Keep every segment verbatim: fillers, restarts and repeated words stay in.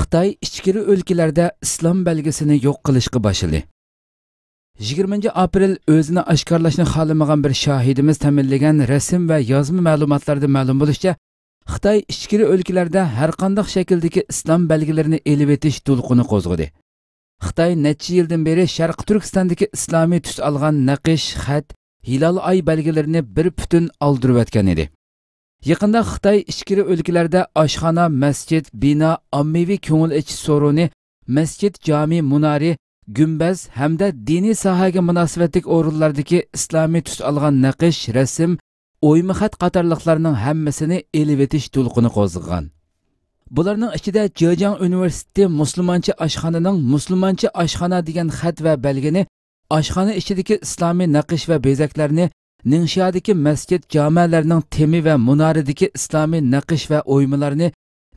خىتاي ئىچكىرى ئۆلكىلەردە ئىسلام بەلگىسىنى يوق قىلىشقا باشلىدى. يىگىرمىنچى ئاپرېل ئۆزىنى ئاشكارىلاشنى خالىمىغان بىر شاھىدىمىز تەمىنلىگەن رەسىم ۋە يازما مەلۇماتلاردا مەلۇم بولۇشىچە، خىتاي ئىچكىرى ئۆلكىلەردە ھەرقانداق شەكىلدىكى ئىسلام بەلگىلىرىنى ئېلىۋېتىش دولقۇنى قوزغىدى. خىتاي نەچچە يىلدىن بېرى شەرقىي تۈركىستاندىكى ئىسلامىي تۈس ئالغان نەقىش، خەت، ھىلال ئاي بەلگىلىرىنى بىر پۈتۈن ئالدۇرۇۋەتكەن ئىدى. يېقىندا خىتاي ئىچكىرى ئۆلكىلەردە ئاشخانا، مەسچىت، بىنا، ئاممىۋى كۆڭۈل ئېچىش سورۇنى، مەسچىت، جامى، مۇنارى، گۈمبەز ھەمدە دىنىي ساھەگە مۇناسىۋەتلىك ئورۇنلاردىكى ئىسلامىي تۈس ئالغان نەقىش، رەسىم، ئويما خەت قاتارلىقلارنىڭ ھەممىسىنى ئېلىۋېتىش دولقۇنى قوزغىغان. بۇلارنىڭ ئىچىدە جېجياڭ ئۇنىۋېرسىتېتى مۇسۇلمانچە ئاشخانىنىڭ مۇسۇلمانچە ئاشخانا دېگەن خەت ۋە بەلگىنى ئاشخانا ئىچىدىكى ئىسلامىي نەقىش ۋە بېزەكلەرنى، نىڭشيادىكى مەسچىت، جامەلەرنىڭ تېمى ۋە مۇنارىدىكى ئىسلامىي نەقىش ۋە ئويمىلارنى،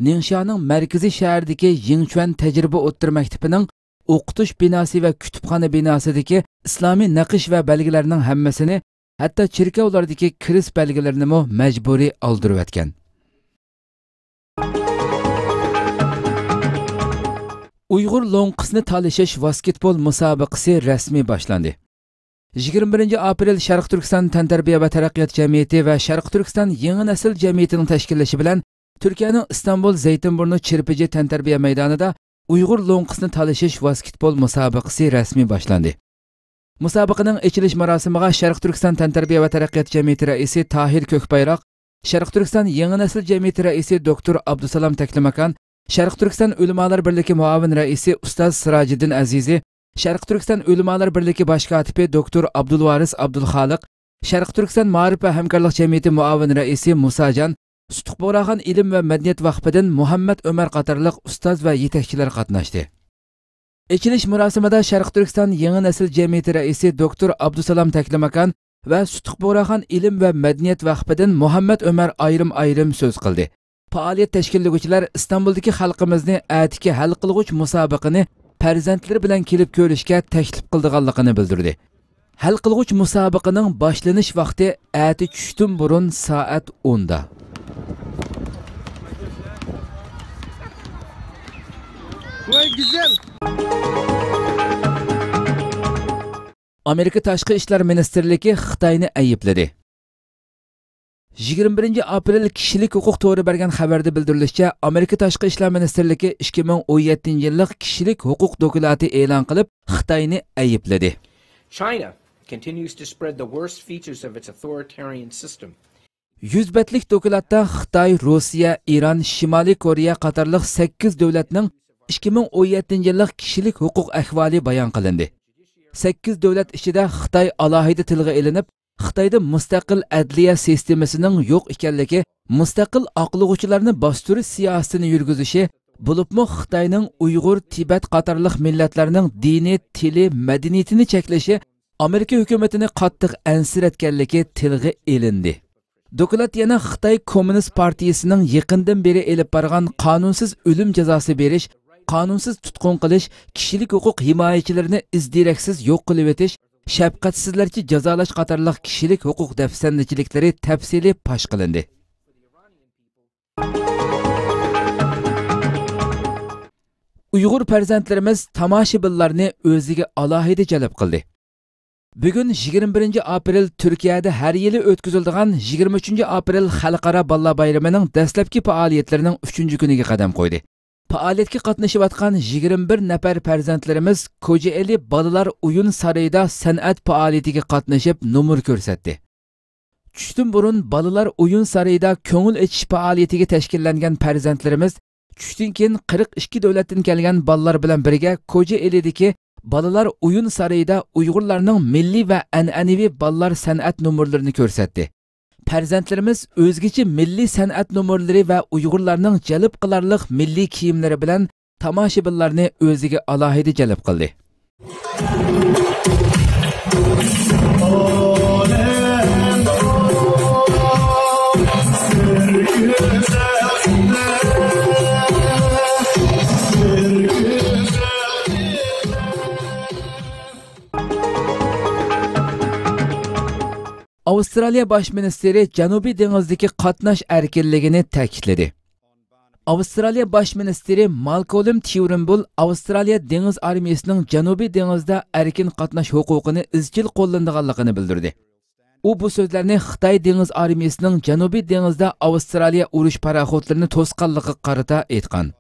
نىڭشيانىڭ مەركىزىي شەھەردىكى يىڭچۈەن تەجرىبە ئوتتۇرا مەكتىپىنىڭ ئوقۇتۇش بىناسى ۋە كۇتۇپخانا بىناسىدىكى ئىسلامىي نەقىش ۋە بەلگىلەرنىڭ ھەممىسىنى، ھەتتا چېركاۋلاردىكى كىرىست بەلگىلىرىنىمۇ مەجبۇرىي ئالدۇرۇۋەتكەن. ئۇيغۇر لوڭقىسىنى تالىشىش ۋاسكېتبول مۇسابىقىسى رەسمىي باشلاندى. يىگىرمە بىرىنچى ئاپرېل شەرقىي تۈركىستان تەنتەربىيە ۋە تەرەققىيات جەمئىيىتى ۋە شەرقىي تۈركىستان يېڭى نەسىل جەمئىيىتىنىڭ تەشكىللىشى بىلەن تۈركىيەنىڭ ئىستانبۇل زەيتىنبۇرنۇ چىرپىجى تەنتەربىيە مەيدانىدا ئۇيغۇر لوڭقىسىنى تالىشىش ۋاسكېتبول مۇسابىقىسى رەسمىي باشلاندى. مۇسابىقىنىڭ ئېچىلىش مۇراسىمىغا شەرقىي تۈركىستان تەنتەربىيە ۋە تەرەققىيات جەمئىيىتى رەئىسى تاھىر كۆكبايراق، شەرقىي تۈركىستان يېڭى نەسىل جەمئىيىتى رەئىسى دوكتور ئابدۇسالام تەكلىماكان، شەرقىي تۈركىستان ئۆلىمالار بىرلىكى مۇئاۋىن رەئىسى ئۇستاز سىراجىدىن ئەزىزى، شەرقىي تۈركىستان ئۆلىمالار بىرلىكى باش كاتىپى دوكتور ئابدۇلۋارىس ئابدۇلخالىق، شەرقىي تۈركىستان مائارىپ ۋە ھەمكارلىق جەمئىيىتى مۇئاۋىن رەئىسى مۇساجان، سۇتۇق بۇغراخان ئىلىم ۋە مەدەنىيەت ۋاقپىدىن مۇھەممەت ئۆمەر قاتارلىق ئۇستاز ۋە يېتەكچىلەر قاتناشتى. ئېچىلىش مۇراسىمىدا شەرقىي تۈركىستان يېڭى نەسىل جەمئىيىتى رەئىسى دوكتور ئابدۇسالام تەكلىماكان ۋە سۇتۇق بۇغراخان ئىلىم ۋە مەدەنىيەت ۋاقپىدىن مۇھەممەت ئۆمەر ئايرىم-ئايرىم سۆز قىلدى. پائالىيەت تەشكىللىگۈچىلەر ئىستانبۇلدىكى خەلقىمىزنى ئەتىكى ھەل قىلغۇچ مۇسابىقىنى پەرزەنتلىرى بىلەن كېلىپ كۆرۈشكە تەكلىپ قىلىدىغانلىقىنى بىلدۈردى. ھەل قىلغۇچ مۇسابىقىنىڭ باشلىنىش ۋاقتى ئەتە چۈشتىن بۇرۇن سائەت ئوندا. ئامېرىكا تاشقى ئىشلار مىنىستىرلىكى خىتاينى ئەيىبلىدى. يىگىرمە بىرىنچى ئاپرېل كىشىلىك ھوقۇق تورى بەرگەن خەۋەردە بىلدۈرۈلۈشىچە، ئامېرىكا تاشقى ئىشلار مىنىستىرلىكى ئىككى مىڭ ئون يەتتىنچى يىللىق كىشىلىك ھوقۇق دوكلاتى ئېلان قىلىپ، خىتاينى ئەيىبلىدى. China continues to spread the worst features of its authoritarian system. يۈز بەتلىك دوكلاتتا خىتاي، روسىيە، ئىران، شىمالىي كورېيە قاتارلىق سەككىز دۆلەتنىڭ ئىككى مىڭ ئون يەتتىنچى يىللىق كىشىلىك ھوقۇق ئەھۋالى بايان قىلىندى. سەككىز دۆلەت ئىچىدە خىتاي ئالاھىدە تىلغا ئېلىنىپ، خىتايدا مۇستەقىل ئەدلىيە سىستېمىسىنىڭ يوق ئىكەنلىكى، مۇستەقىل ئاقلىغۇچىلارنى باستۇرۇش سىياسىتىنى يۈرگۈزۈشى، بولۇپمۇ خىتاينىڭ ئۇيغۇر، تىبەت قاتارلىق مىللەتلەرنىڭ دىنى، تىلى، مەدەنىيىتىنى چەكلىشى ئامېرىكا ھۆكۈمىتىنى قاتتىق ئەنسىرەتكەنلىكى تىلغا ئېلىندى. دوكلات يەنە خىتاي كوممۇنىست پارتىيىسىنىڭ يېقىندىن بېرى ئېلىپ بارغان قانۇنسىز ئۆلۈم جازاسى بېرىش، قانۇنسىز تۇتقۇن قىلىش، كىشىلىك ھوقۇق ھىمايىچىلىرىنى ئىز-دېرەكسىز يوق قىلىۋېتىش، شەپقەتسىزلەرچە جازالاش قاتارلىق كىشىلىك ھوقۇق دەپسەندىچىلىكلىرى تەپسىلىي پاش قىلىندى. ئۇيغۇر پەرزەنتلىرىمىز تاماشىبىنلارنى ئۆزىگە ئالاھىدە جەلپ قىلدى. بۈگۈن يىگىرمە بىرىنچى ئاپرېل تۈركىيەدە ھەر يىلى ئۆتكۈزۈلىدىغان يىگىرمە ئۈچىنچى ئاپرېل خەلقئارا بالىلار بايرىمىنىڭ دەسلەپكى پائالىيەتلىرىنىڭ ئۈچىنچى كۈنىگە قەدەم قويدى. پائالىيەتكە قاتنىشىۋاتقان يىگىرمە بىر نەپەر پەرزەنتلىرىمىز كوجائېلى بالىلار ئويۇن سارىيىدا سەنئەت پائالىيىتىگە قاتنىشىپ نومۇر كۆرسەتتى. چۈشتىن بۇرۇن بالىلار ئويۇن سارىيىدا كۆڭۈل ئېچىش پائالىيىتىگە تەشكىللەنگەن پەرزەنتلىرىمىز چۈشتىن كېيىن قىرىق ئىككى دۆلەتتىن كەلگەن بالىلار بىلەن بىرگە كوجائېلىدىكى بالىلار ئويۇن سارىيىدا ئۇيغۇرلارنىڭ مىللىي ۋە ئەنئەنىۋى بالىلار سەنئەت نومۇرلىرىنى كۆرسەتتى. پەرزەنتلىرىمىز ئۆزگىچە مىللىي سەنئەت نومۇرلىرى ۋە ئۇيغۇرلارنىڭ جەلپ قىلارلىق مىللىي كىيىملىرى بىلەن تاماشىبىنلارنى ئۆزىگە ئالاھىدە جەلپ قىلدى. ئاۋسترالىيە باش مىنىستىرى جەنۇبىي دېڭىزدىكى قاتناش ئەركىنلىكىنى تەكىتلىدى. ئاۋسترالىيە باش مىنىستىرى مالكولم تيۇرنبۇل ئاۋسترالىيە دېڭىز ئارمىيىسىنىڭ جەنۇبىي دېڭىزدا ئەركىن قاتناش ھوقۇقىنى ئىزچىل قوللىنىدىغانلىقىنى بىلدۈردى. ئۇ بۇ سۆزلەرنى خىتاي دېڭىز ئارمىيىسىنىڭ جەنۇبىي دېڭىزدا ئاۋسترالىيە ئۇرۇش پاراخوتلىرىنى توسقانلىقىغا قارىتا ئېيتقان.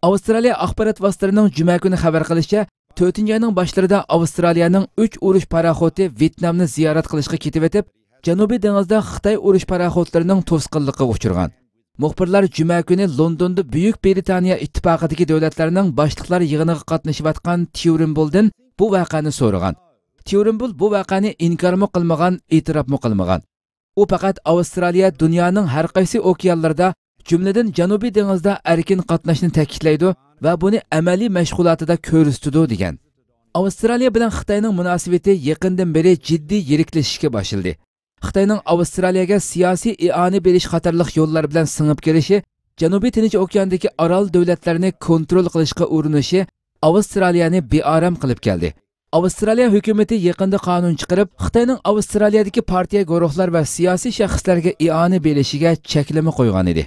ئاۋسترالىيە ئاخبارات ۋاسىتىلىرىنىڭ جۈمە كۈنى خەۋەر قىلىشىچە، تۆتىنچى ئاينىڭ باشلىرىدا ئاۋسترالىيەنىڭ ئۈچ ئۇرۇش پاراخوتى ۋيېتنامنى زىيارەت قىلىشقا كېتىۋېتىپ، جەنۇبىي دېڭىزدا خىتاي ئۇرۇش پاراخوتلىرىنىڭ توسقانلىقىغا ئۇچرىغان. مۇخبىرلار جۈمە كۈنى لوندوندا بۈيۈك برىتانىيە ئىتتىپاقىدىكى دۆلەتلەرنىڭ باشلىقلار يىغىنىغا قاتنىشىۋاتقان تيۇرنبۇلدىن بۇ ۋەقەنى سورىغان. تيۇرنبۇل بۇ ۋەقەنى ئىنكارمۇ قىلمىغان، ئېتىراپمۇ قىلمىغان. ئۇ پەقەت ئاۋسترالىيە دۇنيانىڭ ھەر قايسى ئوكيانلىرىدا، جۈملىدىن جەنۇبىي دېڭىزدا ئەركىن قاتناشنى تەكىتلەيدۇ ۋە بۇنى ئەمەلىي مەشغۇلاتىدا كۆرسىتىدۇ، دېگەن. ئاۋسترالىيە بىلەن خىتاينىڭ مۇناسىۋىتى يېقىندىن بېرى جىددىي يىرىكلىشىشكە باشلىدى. خىتاينىڭ ئاۋسترالىيەگە سىياسىي ئىئانە بېرىش قاتارلىق يوللار بىلەن سىڭىپ كىرىشى جەنۇبىي تىنچ ئوكياندىكى ئارال دۆلەتلەرنى كونترول قىلىشقا ئۇرۇنۇشى ئاۋسترالىيەنى بىئارام قىلىپ كەلدى. ئاۋسترالىيە ھۆكۈمىتى يېقىندا قانۇن چىقىرىپ، خىتاينىڭ ئاۋسترالىيەدىكى پارتىيە، گۇرۇھلار ۋە سىياسىي شەخسلەرگە ئىئانە بېرىشىگە چەكلىمە قويغان ئىدى.